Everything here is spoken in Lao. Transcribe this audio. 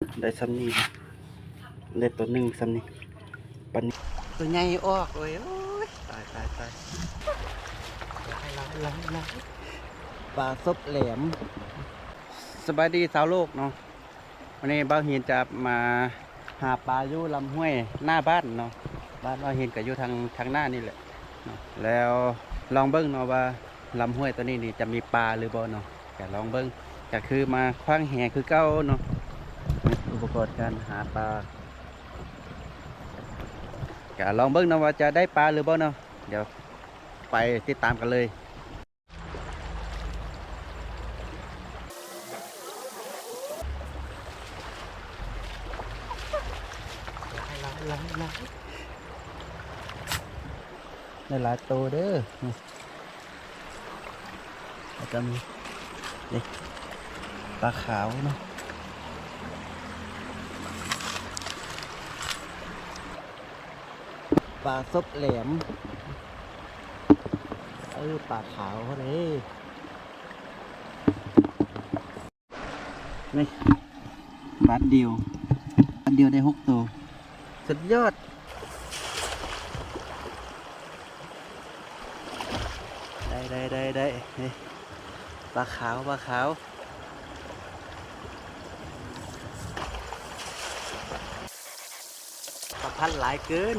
ໄດ້ຊ່ຳນີ້ ໄດ້ໂຕໜຶ່ງຊ່ຳນີ້ ປານນີ້ ໂຕໃຫຍ່ອອກເວີຍ. ໂອ້ຍ ຕາຍ ຕາຍ ຕາຍ ຫຼາຍ ຫຼາຍ ຫຼາຍ ປາສົບແຫຼມ. ສະບາຍດີຊາວໂລກເນາະ, ວັນນີ້ບ່າວຫີນຈະມາຫາປາຢູ່ລຳຫ້ວຍໜ້າບ້ານເນາະ, ບ້ານບ່າວຫີນກໍຢູ່ທາງ ທາງໜ້ານີ້ແຫຼະເນາະ, ແລ້ວລອງເບິ່ງເນາະວ່າ ລຳຫ້ວຍໂຕນີ້ນີ້ຈະມີປາຫຼືບໍ່ເນາະ, ກະລອງເບິ່ງ. ກະຄືມາຂວ້າງແຫຄືເກົ່າເນາະ, ອຸປະກອນການຫາປາ. ກະລອງເບິ່ງເນາະວ່າຈະໄດ້ປາຫຼືບໍ່ເນາະ, ດຽວໄປຕິດຕາມກັນເລີຍ. ຫຼາຍ ຫຼາຍ ຫຼາຍ ຫຼາຍ ຫຼາຍໂຕເດີ. ແລ້ວກໍມີ ນີ້ ປາຂາວເນາະ, ປາສົບແຫຼມ. ເອີ ປາຂາວເດ້. ນີ້ ບາດດຽວ ບາດດຽວໄດ້ຫົກໂຕ. ສຸດຍອດ. ໄດ້ ໄດ້ ໄດ້ ໄດ້. ນີ້ ປາຂາວ ປາຂາວ. ປາພັນຫຼາຍເກີນ.